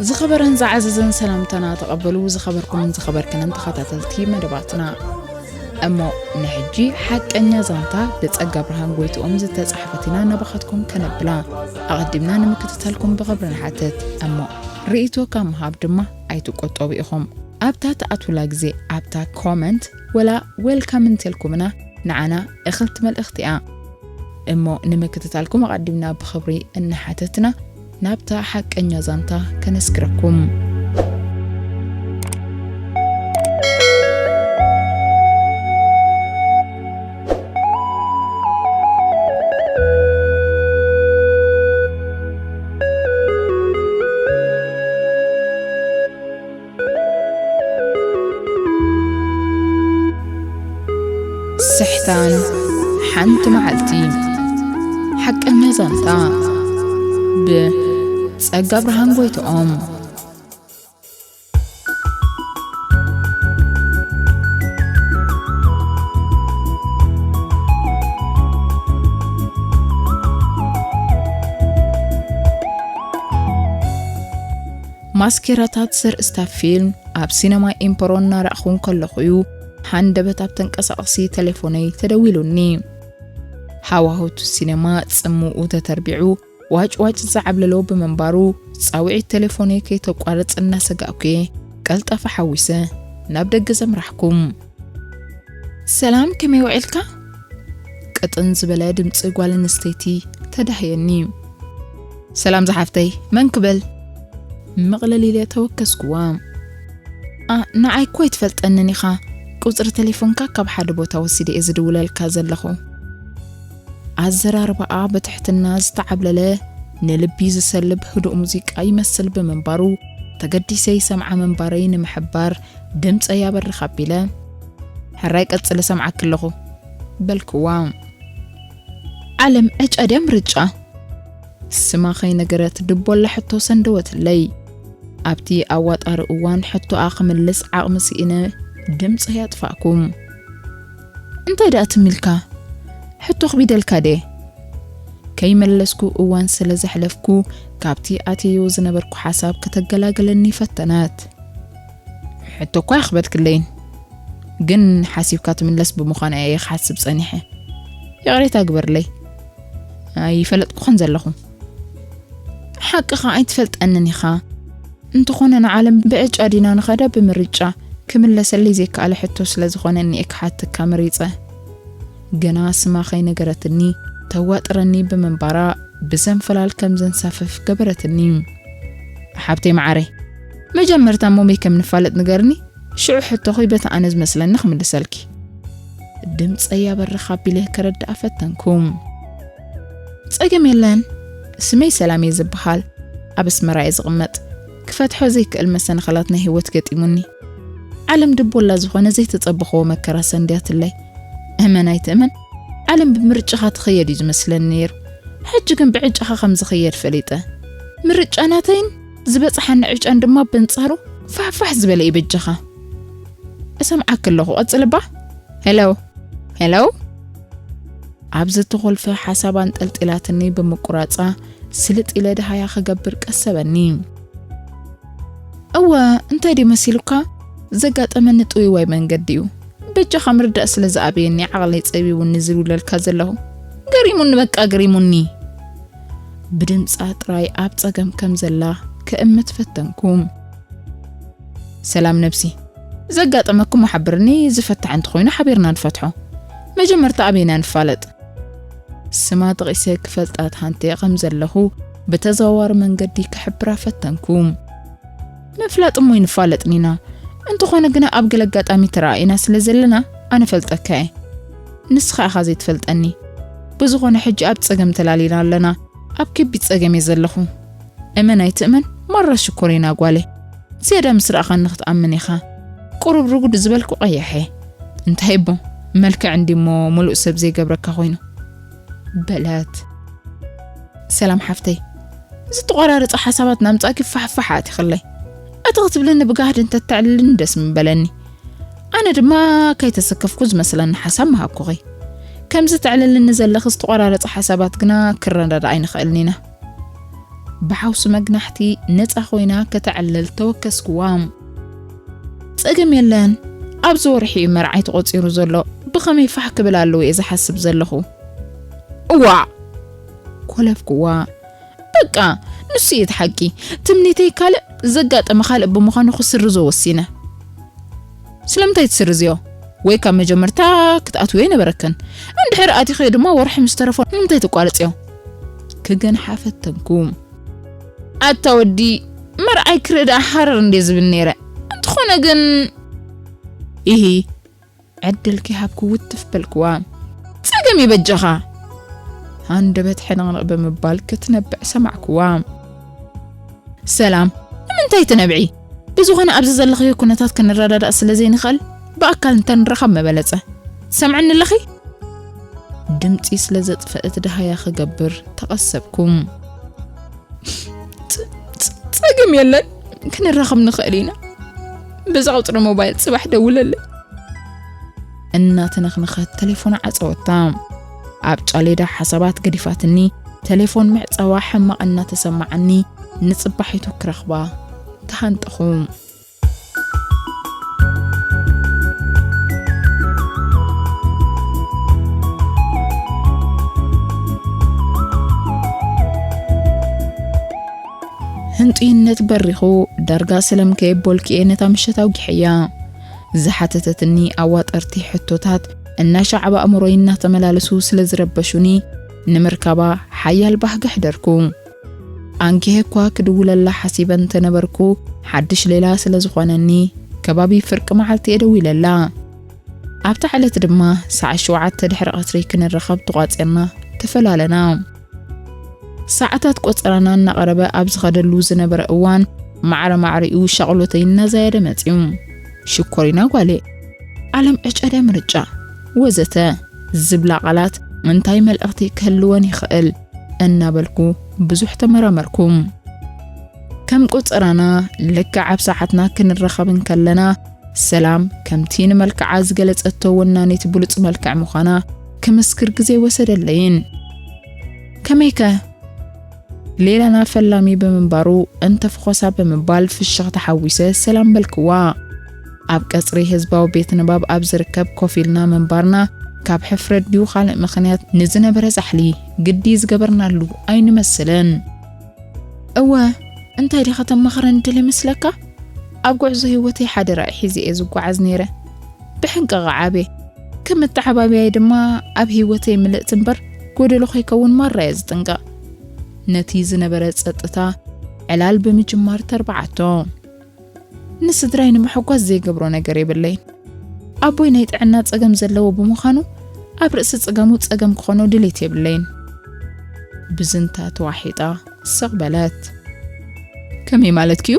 ዝኸበረን ዝዓዘዘን ሰላምታና ተቐበሉ። ዝኸበርኩምን ዝኸበርክንን ተኸታተልቲ መደባትና፣ እሞ ንሕጂ ሓቀኛ ዛንታ ብጸጋ ብርሃን ጎይትኦም ዝተጻሕፈት ኢና ናባኻትኩም ከነብላ። ኣቐዲምና ንምክትታልኩም ብኽብሪ ንሓትት። እሞ ርእይቶ ካብ ምሃብ ድማ ኣይትቆጠቡ ኢኹም። ኣብታ ትኣትውላ ግዜ ኣብታ ኮመንት ወላ ዌልካም እንተልኩምና ንዓና እኽልቲ መልእኽቲ እያ። እሞ ንምክትታልኩም ኣቐዲምና ብኽብሪ እናሓተትና ናብታ ሓቀኛ ዛንታ ከነስግረኩም። ስሕታን ሓንቲ መዓልቲ። ሓቀኛ ዛንታ ብጸጋ ብርሃን ጎይትኦም። ማስኬራታት ዘርእስታ ፊልም ኣብ ሲነማ ኢምፐሮ እናረኣኹ እንከለኹ እዩ ሃንደበት ኣብ ተንቀሳቓሲ ቴሌፎነይ ተደዊሉኒ። ሃዋህውቱ ሲነማ ጽምኡ ተተርቢዑ ዋጭ ዋጭ ዝዓብለሎ ብምንባሩ፣ ጻውዒት ቴሌፎነይ ከይተቋርጽ እናሰጋእኩ እየ ቀልጣፈ ሓዊሰ ናብ ደገ ዘምራሕኩ። ሰላም፣ ከመይ ውዒልካ? ቅጥን ዝበለ ድምጺ ጓል ኣንስተይቲ ተዳህየኒ። ሰላም ዝሓፍተይ፣ መን ክብል? መቕለል ኢለ ተወከስኩዋ። ኣ፣ ንዓይ እኮ ኣይትፈልጠንን ኢኻ። ቁጽሪ ቴሌፎንካ ካብ ሓደ ቦታ ወሲደ እየ ዝድውለልካ ዘለኹ። ኣዘራርባኣ ብትሕትና ዝተዓብለለ፣ ንልቢ ዝሰልብ ህዱእ ሙዚቃ ይመስል ብምንባሩ፣ ተገዲሰ ይሰምዓ ምንባረይ ንምሕባር ድምጸይ ኣበርኽ ኣቢለ፣ ሕራይ ቀጽሊ፣ እሰምዓኪ ኣለኹ በልክዋ። ዓለም ዕጫ ድያ ምርጫ? ስማ ከይነገረት ድቦላ ሕቶ ሰንደወትለይ። ኣብቲ ኣዋጣሪ እዋን ሕቶኣ ክምልስ ዓቕሚ ስኢነ ድምጸይ ኣጥፋእኩ። እንታይ ደኣ ትም ኢልካ? ሕቶ ክቢደልካ ድየ? ከይመለስኩ እዋን ስለ ዘሕለፍኩ፣ ካብቲ ኣትየዮ ዝነበርኩ ሓሳብ ከተገላግለኒ ፈተነት። ሕቶ እኳ ኣይኽበድክለይን፣ ግን ሓሲብካ ትምለስ ብምዃና እየ ክሓስብ ጸኒሐ። ይቕሬታ ግበርለይ። ኣይፈለጥኩኽን ዘለኹ። ሓቅኻ ኣይትፈልጠንን ኢኻ። እንተኾነ ንዓለም ብዕጫ ዲና ንኸዳ ብምርጫ ክምለሰለይ ዘይከኣለ ሕቶ ስለ ዝኾነ እየ ክሓተካ መሪጸ። ገና ስማ ከይነገረትኒ ተዋጥረኒ ብምንባራ ብሰንፈላል ከም ዘንሳፍፍ ገበረትኒ። ሓብተይ መዓረይ፣ መጀመርታ እሞ መይ ከም ንፋለጥ ንገርኒ፣ ሽዑ ሕቶኺ በቲ ኣነ ዝመስለኒ ክምልሰልኪ። ድምጸይ ኣበርኽ ኣቢለ ከረድኣ ፈተንኩ። ጸገም የለን። ስመይ ሰላም እየ ዝበሃል። ኣብ ኣስመራ እየ ዝቕመጥ። ክፈትሖ ዘይክእል መሰናኽላት ናይ ህይወት ገጢሙኒ። ዓለም ድቦላ ዝኾነ ዘይተጸበኽዎ መከራ ሰንድያትለይ። እመን ኣይትእመን፣ ዓለም ብምርጫኻ ትኸየድ እዩ ዝመስለኒ ነይሩ። ሕጂ ግን ብዕጫኻ ከም ዝኸየድ ፈሊጠ። ምርጫ ናተይን ዝበጽሓኒ ዕጫን ድማ በንጻሩ ፋሕፋሕ ዝበለ እዩ በጃኻ። እሰምዓኪ ኣለኹ፣ ቀጽሊ እባ። ሄሎ፣ ሄሎ። ኣብ ዝተኾልፈ ሓሳብ ኣንጠልጢላትኒ ብምቁራጻ፣ ስልጥ ኢለ ደሃያ ክገብር ቀሰበኒ። እወ፣ እንታይ ድዩ መሲሉካ? ዘጋጠመኒ ጥውይዋይ መንገዲ እዩ። በጃኻ ምርዳእ ስለ ዝኣበየኒ ዓቕለይ ጸቢቡኒ ዝድውለልካ ዘለኹ። ገሪሙኒ፣ በቃ ገሪሙኒ። ብድምጻ ጥራይ ኣብ ጸገም ከም ዘላ ክእምት ፈተንኩ። ሰላም ነብሲ፣ ዘጋጠመኩም ሓብርኒ፣ ዝፈታሕ እንተኾይኑ ሓቢርና ንፈትሖ። መጀመርታ ኣበይና ንፋለጥ? ስማ ጠቒሰ ክፈልጣ ተሃንጥየ ከም ዘለኹ ብተዘዋዋሪ መንገዲ ክሕብራ ፈተንኩ። ምፍላጥ እሞ ይንፋለጥን ኢና። እንተኾነ ግና ኣብ ገለ ኣጋጣሚ ተረኣኢና ስለ ዘለና ኣነ ፈልጠካ እየ። ንስኻ ኢኻ ዘይትፈልጠኒ። ብዝኾነ ሕጂ ኣብ ጸገም ተላሊና ኣለና። ኣብ ከቢድ ጸገም እየ ዘለኹ። እመን ኣይትእመን ማራ ሽኮሪና ጓለይ። ዝያዳ ምስ ረኣኻኒ ክትኣምን ኢኻ። ቁሩብ ርጉድ ዝበልኩ ቀያሕ እየ። እንታይ እቦ፣ መልክዕ እንዲሞ ምሉእ ሰብ ዘይገብረካ ኮይኑ። በለት። ሰላም ሓፍተይ፣ ዝተቖራረጸ ሓሳባት ናምጻእኪ ፋሕፋሕ ኣቲኽለይ። እቲ ክትብልኒ ብጋህዲ እንተተዕልልኒ ደስ ምበለኒ። ኣነ ድማ ከይተሰከፍኩ ዝመስለኒ ሓሳብ ምሃብኩኺ። ከምዚ ተዕልልኒ ዘለኺ ዝተቖራረጸ ሓሳባት ግና ክረዳዳእ ኣይንኽእልን ኢና። ብሓውሲ መግናሕቲ ነጻ ኮይና ከተዕልል ተወከስኩዋ። ጸገም የለን፣ ኣብዚ ወርሒ እዩ መርዓይ ተቖጺሩ ዘሎ። ብኸመይ ፋሕ ክብል ኣለዎ እየ ዝሓስብ ዘለኹ። እዋእ! ኮለፍኩዋ። በቃ፣ ንሱ እዩ እቲ ሓቂ። ትምኒተይ ካልእ፣ ዘጋጠመ ካልእ ብምዃኑ ክስርዞ ወሲነ። ስለምንታይ ትስርዝዮ? ወይ ካብ መጀመርታ ክትኣትውዮ ኣይነበረክን። እንድሕር ኣቲኽዮ ድማ ወርሒ ምስ ተረፎ ንምንታይ ትቋርጽዮ? ክገንሓ ፈተንኩ። ኣታ ወዲ፣ መርዓይ ክርኢ ደኣ ሃረር እንድየ ዝብል ነይረ። እንተኾነ ግን፣ ኢሂ፣ ዕድል ከይሃብኩ ውትፍ በልክዋ። ጸገም እዩ በጃኻ። ሃንደበት ሕንቕንቕ ብምባል ክትነብዕ ሰማዕክዋ። ሰላም፣ ንምንታይ ትነብዒ? ብዝኾነ ኣብዚ ዘለኽዮ ኩነታት ክንረዳዳእ ስለ ዘይንኽእል ብኣካል እንተንራኸብ መበለጸ። ትሰምዕኒ ኣለኺ? ድምጺ ስለ ዘጥፈእት ደሃያ ክገብር ተቐሰብኩ። ጸ-፣ ጸ-፣ ጸገም የለን፣ ክንራኸብ ንኽእል ኢና። በዛ ቁጽሪ ሞባይል ጽባሕ ደውለለይ። እናተነኽነኸት ተሌፎና ዓጸወታ። ኣብ ጫሌዳ ሓሳባት ገዲፋትኒ፣ ተሌፎን ምዕጻዋ ሕማቕ እናተሰማዓኒ፣ ንጽባሒቱ ክረኽባ ተሃንጠኹ። ህንጡይነት በሪኹ፣ ዳርጋ ሰለም ከየበልኩ እየ ነታ ምሸት ኣውጊሐያ። ዝሓተተትኒ ኣዋጠርቲ ሕቶታት እናሻዕባ ኣእምሮይ እናተመላለሱ ስለ ዝረበሹኒ፣ ንምርካባ ሓያል ባህጊ ኣሕደርኩ። ኣንኪሄ እኳ ክድውለላ ሓሲበ እንተነበርኩ፣ ሓድሽ ሌላ ስለ ዝኾነኒ፣ ከባቢ ፍርቂ መዓልቲ እየ ደዊለላ። ኣብታ ዕለት ድማ ሰዓት ሸውዓተ ድሕሪ ቀትሪ ክንራኸብ ተቋጺርና ተፈላለና። ሰዓታት ቆጸራና እናቐረበ ኣብ ዝኸደሉ ዝነበረ እዋን፣ ማዕረ ማዕሪኡ ሻቕሎተይ እናዛየደ መጺኡ። ሽኮሪና ጓለይ፣ ዓለም ዕጨደ ምርጫ፣ ወዘተ ዝብላ ቃላት እንታይ መልእኽቲ ክህልወን ይኽእል እናበልኩ ብዙሕ ተመራመርኩ። ከም ቆጸራና ልክዕ ኣብ ሰዓትና ክንራኸብ እንከለና፣ ሰላም ከምቲ ንመልክዓ ዝገለጸቶ ወናኒት ብሉጽ መልክዕ ምዃና ክምስክር ግዜ ወሰደለይን። ከመይከ? ሌላና ፈላሚ ብምንባሩ እንተፍኾሳ ብምባል ፍሽኽታ ሓዊሰ ሰላም በልክዋ። ኣብ ቀጽሪ ህዝባዊ ቤት ንባብ ኣብ ዝርከብ ኮፍ ኢልና ምንባርና ካብ ሕፍረት ድዩ ካልእ ምኽንያት ንዝነበረ ዛሕሊ ግዲ ዝገበርናሉ ኣይንመስልን። እወ፣ እንታይ ዲኻ ተማኽረኒ ድል ይመስለካ? ኣብ ጉዕዞ ህይወተይ ሓደ ራእይ ሒዘ እየ ዝጓዓዝ ነይረ። ብሕንቀቓ ዓብየ። ከም መተዓባብያይ ድማ ኣብ ህይወተይ ምልእቲ እምበር ጎደሎ ከይከውን ማራ እየ ዝጥንቀቕ። ነቲ ዝነበረ ጸጥታ ዕላል ብምጅማር ተርብዓቶ። ንስድራይ ንምሕጓስ ዘይገብሮ ነገር የብለይን። ኣቦይ ናይ ጥዕና ጸገም ዘለዎ ብምዃኑ ኣብ ርእሲ ጸገሙ ጸገም ክኾኖ ድሌት የብለይን። ብዝንታ ተዋሒጣ ስቕ በለት። ከመይ ማለትኪ'ዩ?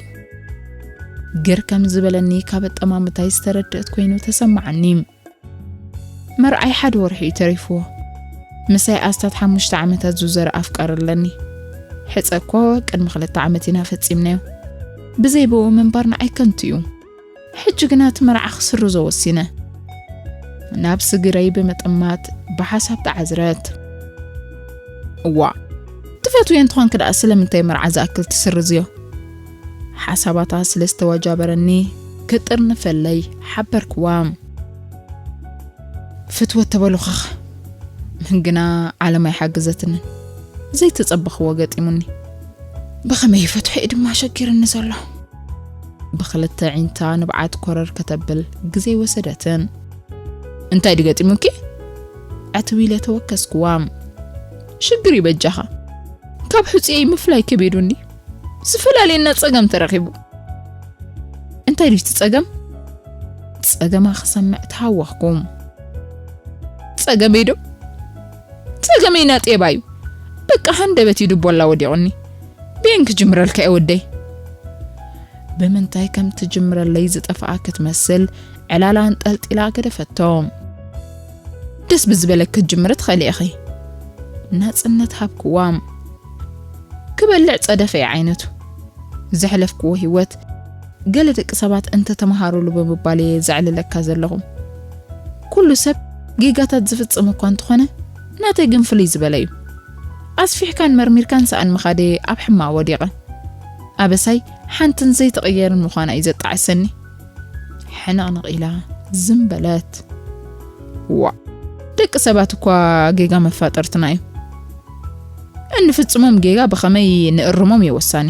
ግር ከም ዝበለኒ ካብ ኣጠማምታይ ዝተረድእት ኮይኑ ተሰማዓኒ። መርዓይ ሓደ ወርሒ እዩ ተሪፍዎ። ምሳይ ኣስታት ሓሙሽተ ዓመታት ዝዘረ ኣፍቃሪ ኣለኒ። ሕጸ እኮ ቅድሚ ክልተ ዓመት ኢና ፈጺምናዮ። ብዘይ ብኡ ምንባርና ኣይከንቱ እዩ። ሕጂ ግና እቲ መርዓ ክስርዞ ወሲነ። ናብ ስግረይ ብምጥማት ብሓሳብ ተዓዝረት። እዋ፣ ትፈትውዮ እንተኾንኪ ደኣ ስለምንታይ መርዓ ዝኣክል ትስርዝዮ? ሓሳባታ ስለ ዝተወጃበረኒ ክጥርንፈለይ ሓበርክዋ። ፍትወት ተበሉኻኽ፣ ግና ዓለም ኣይሓገዘትንን። ዘይተጸበኽዎ ገጢሙኒ። ብኸመይ ይፈትሖ እዩ ድማ ሸጊርኒ ዘሎ። ብኽልተ ዒንታ ንብዓት ኮረር ከተብል ግዜ ወሰደትን። እንታይ ድዩ ገጢሙኪ? ዕትው ኢለ ተወከስክዋ። ሽግር እዩ በጃኻ። ካብ ሕጹየይ ምፍላይ ከቢዱኒ። ዝፈላልየና ጸገም ተረኺቡ። እንታይ ድዩ እቲ ጸገም? ጸገማ ክሰምዕ ተሃወኽኩ። ጸገመይ ዶ? ጸገመይ ናጤባ እዩ። በቃ ሃንደበት እዩ ድቦላ ወዲቑኒ። ብየን ክጅምረልካ እየ ወደይ። ብምንታይ ከም ትጅምረለይ ዝጠፍኣ ክትመስል ዕላላ ኣንጠልጢላ ገደፈቶ። ደስ ብዝበለኪ ክትጅምሪ ትኽእሊ ኢኺ። ናጽነት ሃብክዋ። ክበልዕ ጸደፈ እየ ዓይነቱ። ዘሕለፍክዎ ህይወት ገለ ደቂ ሰባት እንተተምሃሩሉ ብምባል እየ ዘዕልለካ ዘለኹ። ኩሉ ሰብ ጌጋታት ዝፍጽም እኳ እንተኾነ፣ ናተይ ግን ፍልይ ዝበለ እዩ። ኣስፊሕካን መርሚርካን ሰኣን ምኻደየ ኣብ ሕማ ወዲቐ። ኣበሳይ ሓንትን ዘይተቐየርን ምዃና እዩ ዘጣዕሰኒ። ሕንቕንቕ ኢላ ዝም በለት። ዋእ፣ ደቂ ሰባት እኳ ጌጋ መፋጠርትና እዩ። እንፍጽሞም ጌጋ ብኸመይ ንእርሞም እዩ ወሳኒ።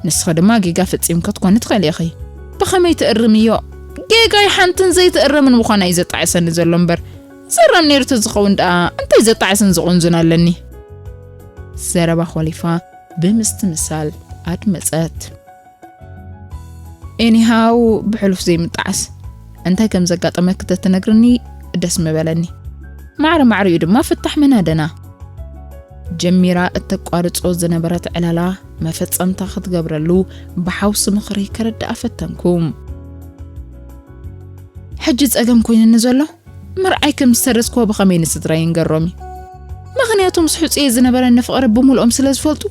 ንስኺ ድማ ጌጋ ፈጺምኪ ክትኮኒ ትኽእሊ ኢኺ። ብኸመይ ትእርምዮ? ጌጋይ ሓንትን ዘይትእረምን ምዃና እዩ ዘጣዕሰኒ ዘሎ እምበር፣ ዘረም ነይሩ ተዝኸውን ደኣ እንታይ ዘጣዕስን ዝቑንዝን ኣለኒ? ዘረባ ኮሊፋ ብምስትምሳል ኣድመጸት። ኤኒሃው ብሕሉፍ ዘይምጣዓስ። እንታይ ከም ዘጋጠመኪ ተትነግርኒ ደስ ምበለኒ። ማዕረ ማዕሪኡ ድማ ፍታሕ መናደና። ጀሚራ እተቋርጾ ዝነበረት ዕላላ መፈጸምታ ክትገብረሉ ብሓውሲ ምኽሪ ከረድኣ ፈተንኩ። ሕጂ ጸገም ኮይንኒ ዘሎ፣ ምርዓይ ከም ዝተረዝክዎ ብኸመይ ንስድራይ ይንገሮም እዩ? ምኽንያቱ ምስ ሕጹየ ዝነበረኒ ፍቕሪ ብምልኦም ስለ ዝፈልጡ፣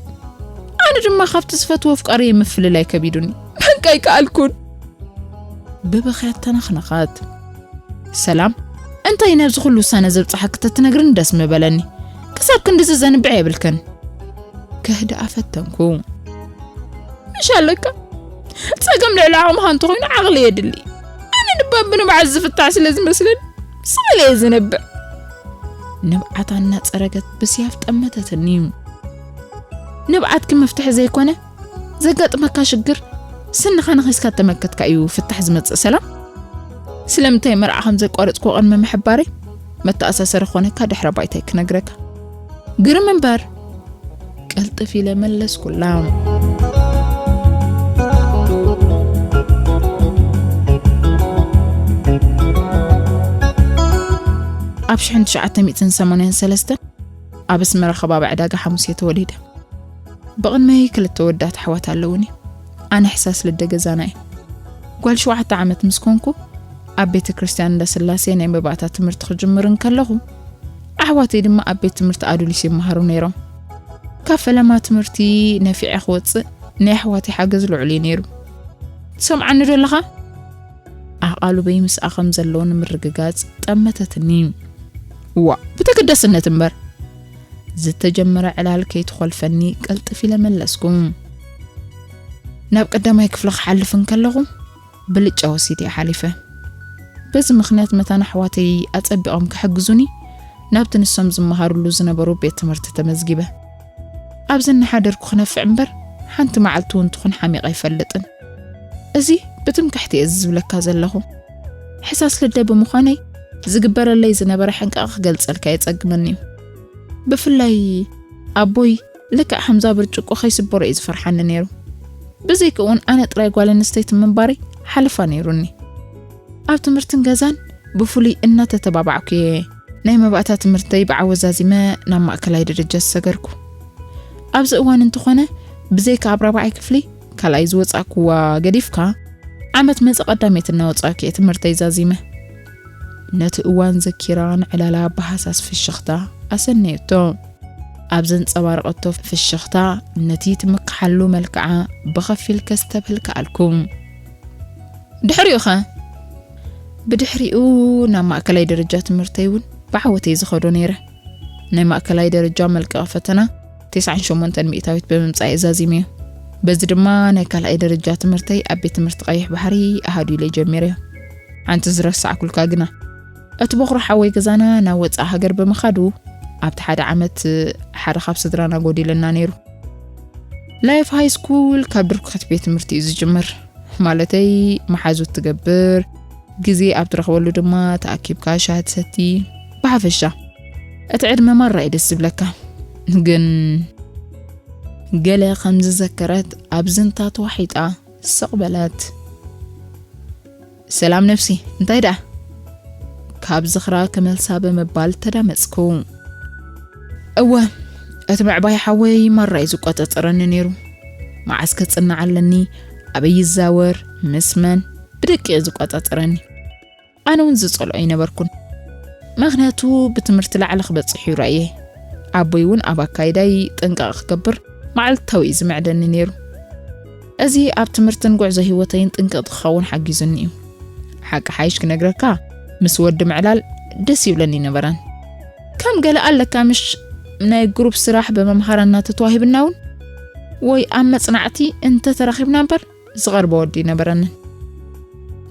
ኣነ ድማ ካብቲ ዝፈትዎ ኣፍቃሪየ ምፍልላይ ከቢዱኒ። በቃ ኣይከኣልኩን። ብብኽያት ተነኽነኸት። ሰላም፣ እንታይ ናብዚ ኩሉ ውሳነ ዘብጽሓኪ ተትነግርኒ ደስ ምበለኒ። ክሳብ ክንድዚ ዘንብዕ የብልክን። ከህድኣ ፈተንኩ። ምሽ ኣለካ፣ ጸገም ልዕሊ ዓቕምኻ እንተኾይኑ ዓቕሊ የድሊ። ኣነ ንባብ ብንብዓት ዝፍታሕ ስለ ዝመስለኒ ስቕ ኢለ እየ ዝነብዕ። ንብዓታ እናጸረገት ብስያፍ ጠመተትኒ። ንብዓትኪ መፍትሒ ዘይኮነ፣ ዘጋጥመካ ሽግር ስንኻ ነኺስካ ተመከትካ እዩ ፍታሕ ዝመጽእ። ሰላም፣ ስለምንታይ መርዓ ከም ዘቋረጽኩ ቅድሚ ምሕባረይ መተኣሳሰሪ ክኾነካ ድሕረ ባይታይ ክነግረካ። ግርም እምበር፣ ቀልጥፍ ኢለ መለስኩላ። ኣብ ሽሕን ትሽዓተ ሚእትን ሰማንያን ሰለስተን ኣብ ኣስመራ ከባቢ ዕዳጋ ሓሙስ እየ ተወሊደ። ብቕድመይ ክልተ ወዳት ኣሕዋት ኣለውኒ። ኣነ ሕሳስ ልደ ገዛና እየ። ጓል ሸውዓተ ዓመት ምስ ኮንኩ፣ ኣብ ቤተ ክርስቲያን እንዳ ስላሴ ናይ መባእታ ትምህርቲ ክጅምር እንከለኹ፣ ኣሕዋተይ ድማ ኣብ ቤት ትምህርቲ ኣዱሊስ ይመሃሩ ነይሮም። ካብ ፈለማ ትምህርቲ ነፊዐ ክወጽእ ናይ ኣሕዋተይ ሓገዝ ልዑል እዩ ነይሩ። ትሰምዓኒ ዶ ኣለኻ? ኣቓልበይ ምስኣ ከም ዘለዉ ንምርግጋጽ ጠመተትኒ። እዋ፣ ብተገዳስነት እምበር። ዝተጀመረ ዕላል ከይትኾልፈኒ ቀልጥፍ ኢለ መለስኩ። ናብ ቀዳማይ ክፍሊ ክሓልፍ እንከለኹ ብልጫ ወሲደ እየ ሓሊፈ። በዚ ምኽንያት መታን ኣሕዋተይ ኣጸቢቖም ክሕግዙኒ ናብቲ ንሶም ዝመሃሩሉ ዝነበሩ ቤት ትምህርቲ ተመዝጊበ። ኣብዚ እናሓደርኩ ክነፍዕ እምበር ሓንቲ መዓልቲ እውን ትኹን ሓሚቐ ኣይፈልጥን። እዚ ብትምክሕቲ እየ እዚ ዝብለካ ዘለኹ። ሕሳስ ልደ ብምዃነይ ዝግበረለይ ዝነበረ ሕንቃቕ ክገልጸልካ የጸግመኒ እዩ። ብፍላይ ኣቦይ ልክዕ ከምዛ ብርጭቆ ከይስበሮ እዩ ዝፈርሓኒ ነይሩ። ብዘይክኡ እውን ኣነ ጥራይ ጓል ኣንስተይቲ ምንባረይ ሓለፋ ነይሩኒ። ኣብ ትምህርትን ገዛን ብፍሉይ እናተተባባዕኩ እየ ናይ መባእታ ትምህርተይ ብዓወት ዛዚመ ናብ ማእከላይ ደረጃ ዝሰገርኩ። ኣብዚ እዋን እንተኾነ ብዘይካ ኣብ ራብዓይ ክፍሊ ካልኣይ ዝወጻእኩዋ ገዲፍካ ዓመት መጸ ቀዳሜት እናወጻእኩ እየ ትምህርተይ ዛዚመ። ነቲ እዋን ዘኪራ ንዕላላ ብሃሳስ ፍሽኽታ ኣሰነየቶ። ኣብ ዘንጸባረቐቶ ፍሽኽታ ነቲ ትምክሓሉ መልክዓ ብኸፊል ከስተብህል ከኣልኩ። ድሕሪኡኸ? ብድሕሪኡ ናብ ማእከላይ ደረጃ ትምህርተይ እውን ብዓወተይ ዝኸዶ ነይረ። ናይ ማእከላይ ደረጃ መልቀቒ ፈተና ተስዓን ሸሞንተን ሚእታዊት ብምምጻእ እየ ዛዚመዮ። በዚ ድማ ናይ ካልኣይ ደረጃ ትምህርተይ ኣብ ቤት ትምህርቲ ቀይሕ ባሕሪ ኣሃዱ ኢለ ጀሚረዮ። ሓንቲ ዝረሳዕኩልካ ግና፣ እቲ በኹሪ ሓወይ ገዛና ናብ ወጻኢ ሃገር ብምኻዱ ኣብቲ ሓደ ዓመት ሓደ ካብ ስድራና ጎዲለና ነይሩ። ላይፍ ሃይ ስኩል ካብ ድርኩኸት ቤት ትምህርቲ እዩ ዝጅምር። ማለተይ መሓዙት ትገብር፣ ግዜ ኣብ ትረኽበሉ ድማ ተኣኪብካ ሻሂ ትሰቲ። ብሓፈሻ እቲ ዕድመ ማራ እዩ ደስ ዝብለካ። ግን ገለ ከም ዝዘከረት ኣብ ዝንታ ተዋሒጣ ስቕ በለት። ሰላም ነፍሲ፣ እንታይ ደኣ? ካብ ዝኽራ ክመልሳ ብምባል ተዳመጽኩ። እወ፣ እቲ ምዕባይ ሓወይ ማራ እዩ ዝቆጻጸረኒ ነይሩ። መዓስ ክጽናዕ ኣለኒ፣ ኣበይ ይዛወር፣ ምስ መን፣ ብደቂቕ እዩ ዝቆጻጸረኒ። ኣነ እውን ዝጸልኦ ኣይነበርኩን። ምኽንያቱ ብትምህርቲ ላዕሊ ክበጽሕ እዩ ራእየይ። ኣቦይ እውን ኣብ ኣካይዳይ ጥንቃቐ ክገብር መዓልታዊ እዩ ዝምዕደኒ ነይሩ። እዚ ኣብ ትምህርትን ጉዕዞ ህይወተይን ጥንቅቕቲ ክኸውን ሓጊዙኒ እዩ። ሓቂ ሓይሽ ክነግረካ፣ ምስ ወዲ ምዕላል ደስ ይብለኒ ኣይነበረን። ከም ገለ ኣለካ ምሽ፣ ናይ ግሩፕ ስራሕ ብመምሃራና ተተዋሂብና እውን ወይ ኣብ መጽናዕቲ እንተተራኺብና እምበር ዝቐርበ ወዲ ኣይነበረንን።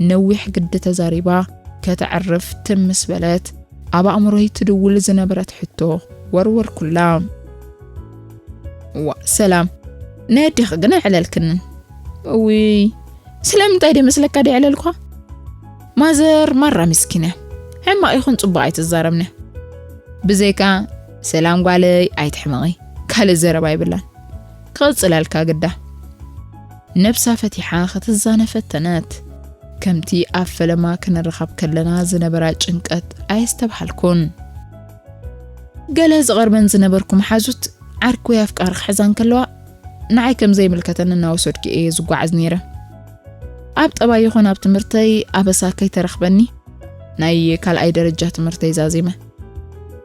ነዊሕ ግዲ ተዛሪባ ከተዕርፍ ትም ምስ በለት፣ ኣብ ኣእምሮይ ትድውል ዝነበረት ሕቶ ወርወርኩላ። ዋ ሰላም፣ ናይ ኣዴኺ ግን ኣየዕለልክንን። እውይ፣ ስለምንታይ ደይመስለካ ደይዕለልኳ? ማዘር ማራ ምስኪን እያ። ሕማቕ ይኹን ጽቡቕ ኣይትዛረብን እያ። ብዘይካ ሰላም ጓለይ ኣይትሕመቒ፣ ካልእ ዘረባ የብላን። ክቕጽለልካ ግዳ። ነብሳ ፈቲሓ ክትዛነ ፈተነት። ከምቲ ኣብ ፈለማ ክንራኸብ ከለና ዝነበራ ጭንቀት ኣየስተብሃልኩን። ገለ ዝቐርበን ዝነበርኩ መሓዙት ዓርኪ ወይ ኣፍቃሪ ክሕዛ እንከለዋ ንዓይ ከም ዘይምልከተኒ እናወሰድኩ እየ ዝጓዓዝ ነይረ። ኣብ ጠባይ ይኹን ኣብ ትምህርተይ ኣበሳ ከይተረኽበኒ ናይ ካልኣይ ደረጃ ትምህርተይ ዛዚመ።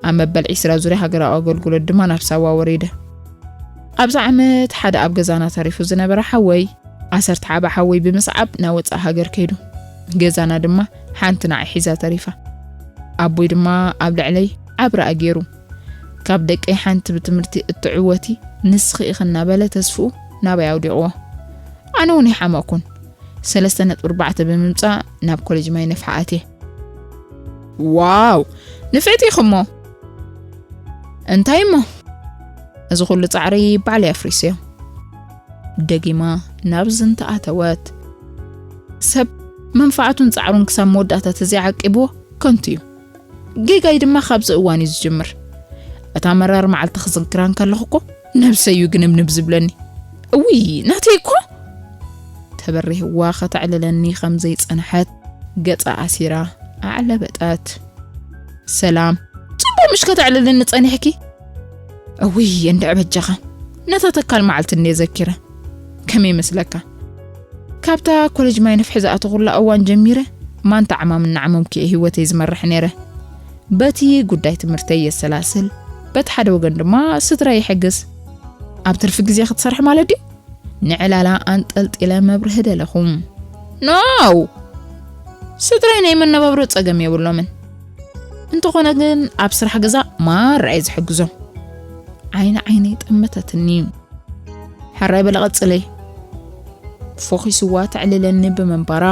ኣብ መበል ዒስራ ዙርያ ሃገራዊ ኣገልግሎት ድማ ናብ ሳዋ ወሪደ። ኣብዚ ዓመት ሓደ ኣብ ገዛና ተሪፉ ዝነበረ ሓወይ ዓሰርተ ዓቢ ሓወይ ብምስዓብ ናብ ወጻኢ ሃገር ከይዱ። ገዛና ድማ ሓንቲ ንዓይ ሒዛ ተሪፋ። ኣቦይ ድማ ኣብ ልዕለይ ዓቢ ራኢ ገይሩ፣ ካብ ደቀይ ሓንቲ ብትምህርቲ እትዕወቲ ንስኺ ኢኺ እናበለ ተስፍኡ ናባይ ኣውዲቕዎ። ኣነ እውን ይሓመቕኩን። ሰለስተ ነጥቢ ኣርባዕተ ብምምጻእ ናብ ኮሌጅ ማይ ነፍሒ ኣትየ። ዋው! ንፍዕቲ ኢኺ እሞ። እንታይ እሞ? እዚ ኩሉ ጻዕሪ ባዕለይ ኣፍሪሰዮ። ደጊማ ናብ ዝንታ ኣተወት። ሰብ መንፋዕቱን ጻዕሩን ክሳብ መወዳእታ ተዘይዓቂብዎ ከንቱ እዩ። ጌጋይ ድማ ካብዚ እዋን እዩ ዝጅምር። እታ መራር መዓልቲ ክዝክራ እንከለኹ እኮ ነብሰይ እዩ ግንብንብ ዝብለኒ። እውይ፣ ናተይ እኮ! ተበሪህዋ ከተዕልለኒ ከም ዘይጸንሐት ገጻ ኣሲራ ኣዕለበጠት። ሰላም፣ ጽቡቕ ምሽ ከተዕልልኒ ጸኒሕኪ? እውይ፣ እንድዒ በጃኻ። ነታ ተካል መዓልቲ እንድየ ዘኪረ። ከመይ ይመስለካ? ካብታ ኮሌጅ ማይ ነፍሒ ዝኣተኹላ እዋን ጀሚረ ማንታ ዓማም እናዓመምኩ እየ ህይወተይ ዝመርሕ ነይረ። በቲ ጉዳይ ትምህርተይ የሰላስል፣ በቲ ሓደ ወገን ድማ ስድራይ ይሕግዝ። ኣብ ትርፊ ግዜ ክትሰርሒ ማለት ድዩ? ንዕላላ ኣንጠልጢለ መብርሂ ደለኹ። ኖው! ስድራይ ናይ መነባብሮ ጸገም የብሎምን። እንተኾነ ግን ኣብ ስራሕ ገዛ ማራ እየ ዝሕግዞም። ዓይኒ ዓይነይ ጠመተትኒ። ሕራይ በለ ቀጽለይ። ፎኺስዋ ተዕልለኒ ብምንባራ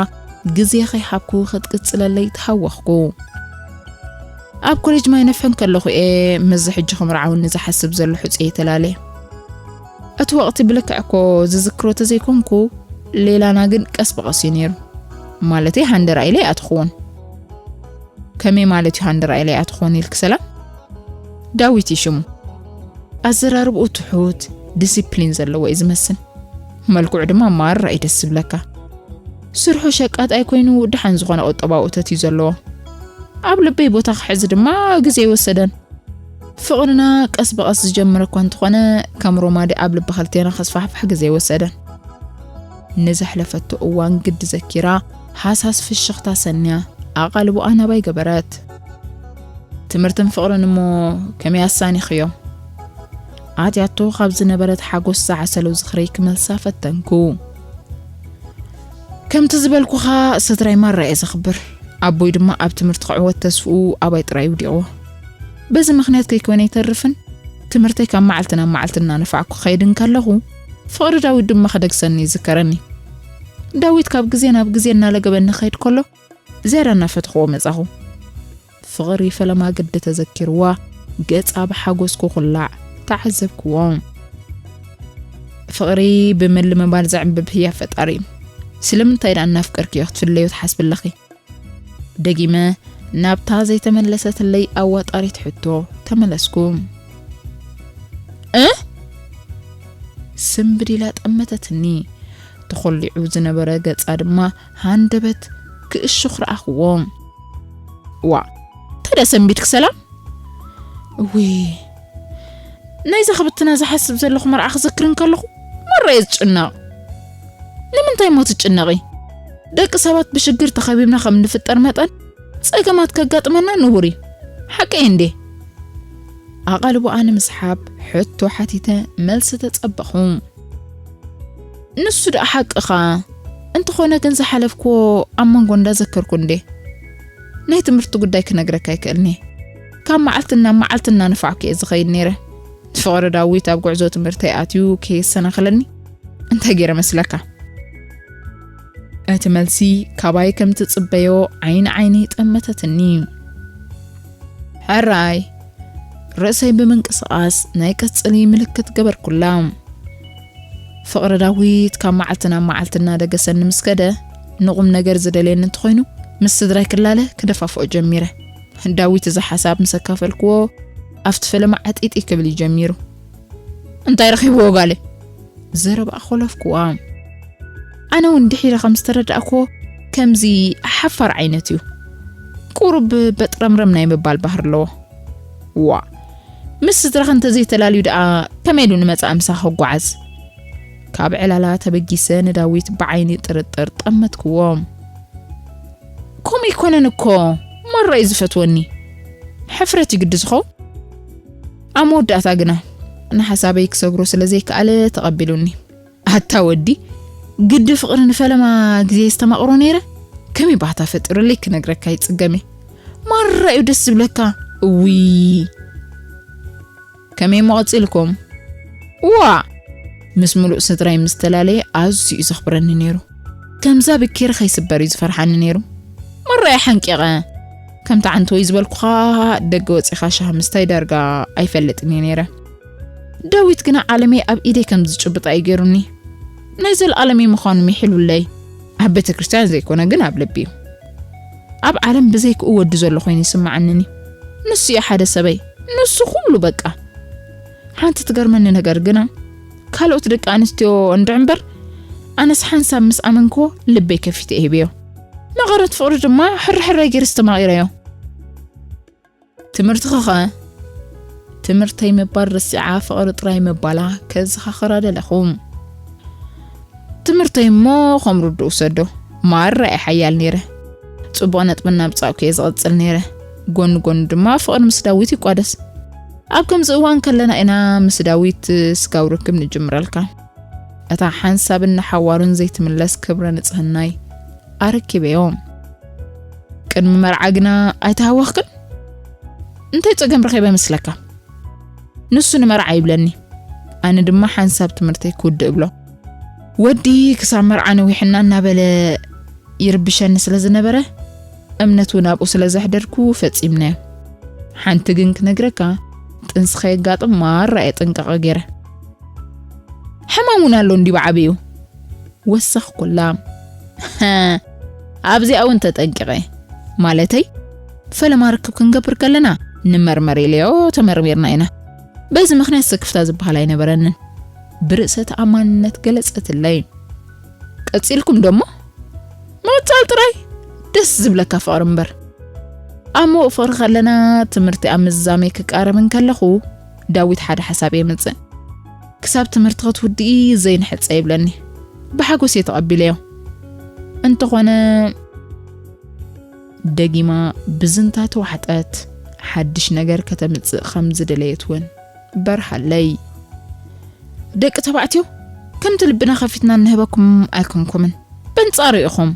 ግዜ ከይሃብኩ ክትቅጽለለይ ተሃወኽኩ። ኣብ ኮሌጅ ማይ ነፍሒ እንከለኹ እየ ምስዚ ሕጂ ክምርዓወኒ ዝሓስብ ዘሎ ሕጹየ ተላለየ። እቲ ወቕቲ ብልክዕ እኮ ዝዝክሮ ተዘይኮንኩ፣ ሌላና ግን ቀስ ብቐስ እዩ ነይሩ። ማለተይ ሃንደራ ኢለ ኣይኣተኹዎን። ከመይ ማለት እዩ ሃንደራ ኢለ ኣይኣተኹዎን ኢልኪ ሰላም? ዳዊት እዩ ሽሙ። ኣዘራርብኡ ትሑት፣ ዲሲፕሊን ዘለዎ እዩ ዝመስል። መልክዑ ድማ ማራ እዩ ደስ ዝብለካ። ስርሑ ሸቃጣይ ኮይኑ ደሓን ዝኾነ ቁጠባዊ እቶት እዩ ዘለዎ። ኣብ ልበይ ቦታ ክሕዝ ድማ ግዜ ኣይወሰደን። ፍቕርና ቀስ ብቐስ ዝጀመረ እኳ እንተኾነ፣ ከም ሮማዲ ኣብ ልቢ ክልቴና ከስፋሕፍሕ ግዜ ኣይወሰደን። ንዘሕለፈቶ እዋን ግዲ ዘኪራ፣ ሃሳስ ፍሽኽታ ሰንያ ኣቓልቦኣ ናባይ ገበረት። ትምህርትን ፍቕርን እሞ ከመይ ኣሳኒኽዮ? ኣትያቶ ካብ ዝነበረት ሓጎስ ዝዓሰሎ ዝኽረይ ክመልሳ ፈተንኩ። ከምቲ ዝበልኩኻ ስድራይ ማራ እየ ዘኽብር። ኣቦይ ድማ ኣብ ትምህርቲ ክዕወት ተስፍኡ ኣባይ ጥራይ ውዲቕዎ። በዚ ምኽንያት ከይኮነ ኣይተርፍን ትምህርተይ ካብ መዓልቲ ናብ መዓልቲ እናነፋዕኩ ክኸይድ እንከለኹ ፍቕሪ ዳዊት ድማ ክደግሰኒ ይዝከረኒ። ዳዊት ካብ ግዜ ናብ ግዜ እናለገበኒ ክኸይድ ከሎ ዝያዳ እናፈተኽዎ መጻኹ። ፍቕሪ ፈለማ ግዲ ተዘኪርዋ ገጻ ብሓጎስ ክኹላዕ ተዓዘብክዎ። ፍቕሪ ብምልምባል ዘዕንብብ ህያብ ፈጣሪ እዩ። ስለምንታይ ደኣ እናፍቀርክዮ ክትፍለዮ ትሓስቢ ኣለኺ? ደጊመ ናብታ ዘይተመለሰትለይ ኣዋጣሪት ሕቶ ተመለስኩ። እ? ስምብድ ኢላ ጠመተትኒ። ተኾሊዑ ዝነበረ ገጻ ድማ ሃንደበት ክእሹኽ ረኣኽዎ። ዋ፣ ታዲያ ሰንቢድኪ ሰላም? እውይ፣ ናይዛ ክብትና ዝሓስብ ዘለኹ መርዓ ክዝክር እንከለኹ ማራ እየ ዝጭነቕ። ንምንታይ እሞ ትጭነቒ? ደቂ ሰባት ብሽግር ተኸቢብና ከም እንፍጠር መጠን ጸገማት ከጋጥመና ንቡር እዩ። ሓቀይ እንዴ? ኣቓልቦኣ ንምስሓብ ሕቶ ሓቲተ መልሲ ተጸበኹ። ንሱ ደኣ ሓቅኻ። እንተኾነ ግን ዝሓለፍክዎ ኣብ መንጎ እንዳዘከርኩ እንዴ? ናይ ትምህርቲ ጉዳይ ክነግረካ ኣይክእልኒ። ካብ መዓልቲ ናብ መዓልቲ እናነፋዕኩ እየ ዝኸይድ ነይረ። ፍቕሪ ዳዊት ኣብ ጉዕዞ ትምህርተይ ኣትዩ ከየሰናኽለኒ እንታይ ገይረ መስለካ? እቲ መልሲ ካባይ ከም ትጽበዮ ዓይኒ ዓይኒ ጠመተትኒ። ሕራይ፣ ርእሰይ ብምንቅስቓስ ናይ ቀጽሊ ምልክት ገበርኩላ። ፍቕሪ ዳዊት ካብ መዓልቲ ናብ መዓልቲ እናደገሰኒ ምስ ከደ፣ ንቑም ነገር ዝደልየኒ እንተኾይኑ፣ ምስ ስድራይ ክላለ ክደፋፍኦ ጀሚረ። ዳዊት እዚ ሓሳብ ምስ ኣካፈልክዎ፣ ኣብቲ ፈለማ ዓጢጢ ክብል እዩ ጀሚሩ። እንታይ ረኺብዎ ጓለይ? ዘረባ ኣኾለፍክዋ። ኣነ እውን ድሒረ ከም ዝተረዳእክዎ፣ ከምዚ ሓፋር ዓይነት እዩ። ቁሩብ በጥረምረም ናይ ምባል ባህሪ ኣለዎ። ዋ፣ ምስ ስድራኺ እንተዘይተላልዩ ደኣ ከመይ ኢሉ ንመጻኢ ምሳኺ ክጓዓዝ? ካብ ዕላላ ተበጊሰ ንዳዊት ብዓይኒ ጥርጥር ጠመትክዎ። ከምኡ ኣይኮነን እኮ፣ ማራ እዩ ዝፈትወኒ። ሕፍረት እዩ ግዲ ዝኸውን። ኣብ መወዳእታ ግና ንሓሳበይ ክሰግሮ ስለ ዘይከኣለ ተቐቢሉኒ። ኣታ ወዲ፣ ግዲ ፍቕሪ ንፈለማ ግዜ ዝተማቕሮ ነይረ። ከመይ ባህታ ፈጢሩለይ ክነግረካ ይጽገም እየ። ማራ እዩ ደስ ዝብለካ። እውይ። ከመይ እሞ ቀጺልኩም? ዋ! ምስ ምሉእ ስድራይ ምስ ተላለየ ኣዝዩ እዩ ዘኽብረኒ ነይሩ። ከምዛ ብኬሪ ከይስበር እዩ ዝፈርሓኒ ነይሩ። ማራ እየ ሓንቂቐ። ከምቲ ዓንተወይ ዝበልኩኻ፣ ደገ ወጺኻ ሻሂ ምስታይ ዳርጋ ኣይፈልጥን እየ ነይረ። ዳዊት ግና ዓለመይ ኣብ ኢደይ ከም ዝጭብጣ እዩ ገይሩኒ። ናይ ዘለኣለመይ ምዃኑ ሚሒሉለይ። ኣብ ቤተ ክርስቲያን ዘይኮነ ግን ኣብ ልቢ እዩ። ኣብ ዓለም ብዘይክኡ ወዲ ዘሎ ኮይኑ ይስምዓንኒ። ንሱ እዩ ሓደ ሰበይ። ንሱ ኩሉ በቃ። ሓንቲ ትገርመኒ ነገር ግና፣ ካልኦት ደቂ ኣንስትዮ እንድዒ እምበር፣ ኣነስ ሓንሳብ ምስ ኣመንክዎ ልበይ ከፊተ እየ ሂበዮ። መቐረት ፍቕሪ ድማ ሕርሕራይ ገይረ ኣስተማቒረዮ። ትምህርትኺ ኸ? ትምህርተይ ምባል ረሲዓ ፍቕሪ ጥራይ ምባላ ከዘኻኽራ ደለኹ። ትምህርተይ እሞ ከም ርዱእ ውሰዶ። ማራ እየ ሓያል ነይረ። ጽቡቕ ነጥቢ እናምጻእኩ እየ ዝቕጽል ነይረ። ጎኒ ጎኒ ድማ ፍቕሪ ምስ ዳዊት ይቋደስ። ኣብ ከምዚ እዋን ከለና ኢና ምስ ዳዊት ስጋዊ ርክብ ንጅምረልካ። እታ ሓንሳብን ንሓዋሩን ዘይትምለስ ክብረ ንጽህናይ ኣረኪበዮ። ቅድሚ መርዓ ግና ኣይተሃወኽክን? እንታይ ጸገም ረኺበ መስለካ? ንሱ ንመርዓ ይብለኒ፣ ኣነ ድማ ሓንሳብ ትምህርተይ ክውድእ እብሎ። ወዲ ክሳብ መርዓ ነዊሕና እናበለ ይርብሸኒ ስለ ዝነበረ፣ እምነት እውን ኣብኡ ስለ ዘሕደርኩ ፈጺምናዮ። ሓንቲ ግን ክነግረካ፣ ጥንሲ ከየጋጥም ማራ እየ ጥንቃቐ ገይረ። ሕማም እውን ኣሎ እንዲ ብዓቢኡ። ወሰኽኩላ። ኣብዚኣ እውን ተጠንቂቐ። ማለተይ፣ ፈለማ ርክብ ክንገብር ከለና ንመርመር ኢለዮ ተመርሚርና ኢና። በዚ ምኽንያት ስክፍታ ዝበሃል ኣይነበረንን። ብርእሰ ተኣማንነት ገለጸትለይ። ቀጺልኩም ደሞ? ምቕጻል ጥራይ ደስ ዝብለካ ፍቕሪ እምበር። ኣብ ምዉቕ ፍቕሪ ከለና ትምህርቲ ኣብ ምዝዛመይ ክቃረብ እንከለኹ ዳዊት ሓደ ሓሳብ የምጽእ። ክሳብ ትምህርቲ ክትውድኢ ዘይንሕጸ ይብለኒ። ብሓጎስ እየ ተቐቢለዮ። እንተኾነ ደጊማ ብዝንታ ተዋሕጠት። ሓድሽ ነገር ከተምጽእ ከም ዝደለየት እውን በርሃለይ። ደቂ ተባዕትዮ ከምቲ ልብና ከፊትና እንህበኩም ኣይኮንኩምን። በንጻሩ ኢኹም።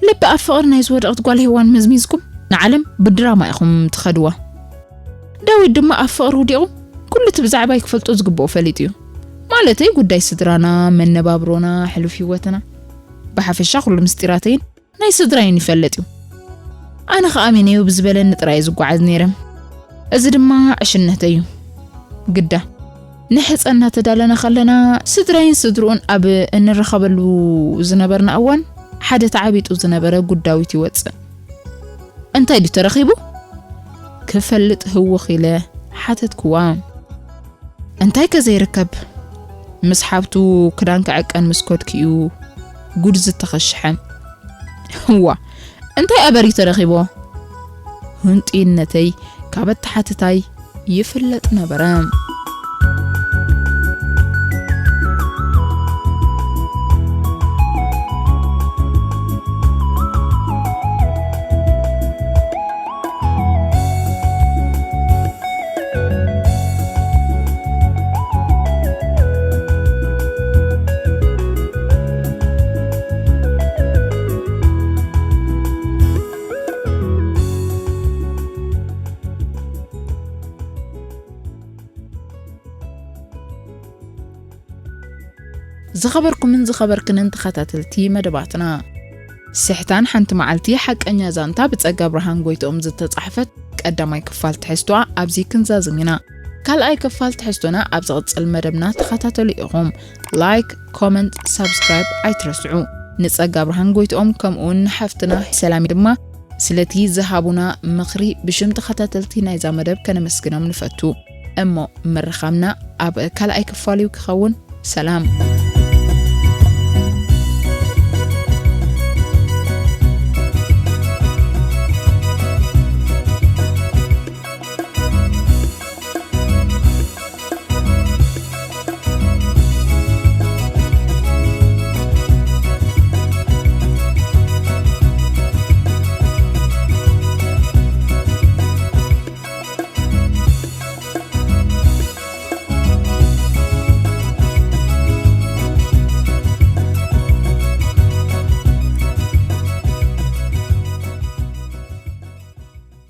ልቢ ኣብ ፍቕሪ ናይ ዝወደቐት ጓል ሄዋን መዝሚዝኩም ንዓለም ብድራማ ኢኹም ትኸድዋ። ዳዊት ድማ ኣብ ፍቕሪ ውዲቑ ኩሉ እቲ ብዛዕባይ ክፈልጦ ዝግብኦ ፈሊጡ እዩ። ማለተይ ጉዳይ ስድራና፣ መነባብሮና፣ ሕሉፍ ህይወትና። ብሓፈሻ ኩሉ ምስጢራተይን ናይ ስድራይን ይፈልጥ እዩ። ኣነ ኸኣ ኣሜነዮ ብዝበለኒ ጥራይ እየ ዝጓዓዝ ነይረ። እዚ ድማ ዕሽነተይ እዩ። ግዳ ንሕጸ እናተዳለና ከለና ስድራይን ስድርኡን ኣብ እንረኸበሉ ዝነበርና እዋን ሓደ ተዓቢጡ ዝነበረ ጉድ ዳዊት ይወጽእ። እንታይ ድዩ ተረኺቡ? ክፈልጥ ህውኽ ኢለ ሓተትክዋ። እንታይ ከ ዘይርከብ? ምስ ሓብቱ ክዳን ክዕቀን ምስ ከድኩ እዩ ጉድ ዝተኸሽሐ። እዋ፣ እንታይ ኣበሪ ተረኺቦ? ህንጡይነተይ ካብ ኣተሓትታይ ይፍለጥ ነበረ። ዝኸበርኩምን ዝኸበርክንን ተኸታተልቲ መደባትና፣ ስሕታን ሓንቲ መዓልቲ ሓቀኛ ዛንታ ብጸጋ ብርሃን ጎይትኦም ዝተጻሕፈት ቀዳማይ ክፋል ትሕዝቶኣ ኣብዚ ክንዛዝም ኢና። ካልኣይ ክፋል ትሕዝቶና ኣብ ዝቕጽል መደብና ተኸታተሉ ኢኹም። ላይክ፣ ኮመንት፣ ሳብስክራይብ ኣይትረስዑ። ንጸጋ ብርሃን ጎይትኦም ከምኡውን ንሓፍትና ሰላሚ ድማ ስለቲ ዝሃቡና ምኽሪ ብሽም ተኸታተልቲ ናይዛ መደብ ከነመስግኖም ንፈቱ። እሞ ምርኻምና ኣብ ካልኣይ ክፋል እዩ ክኸውን። ሰላም።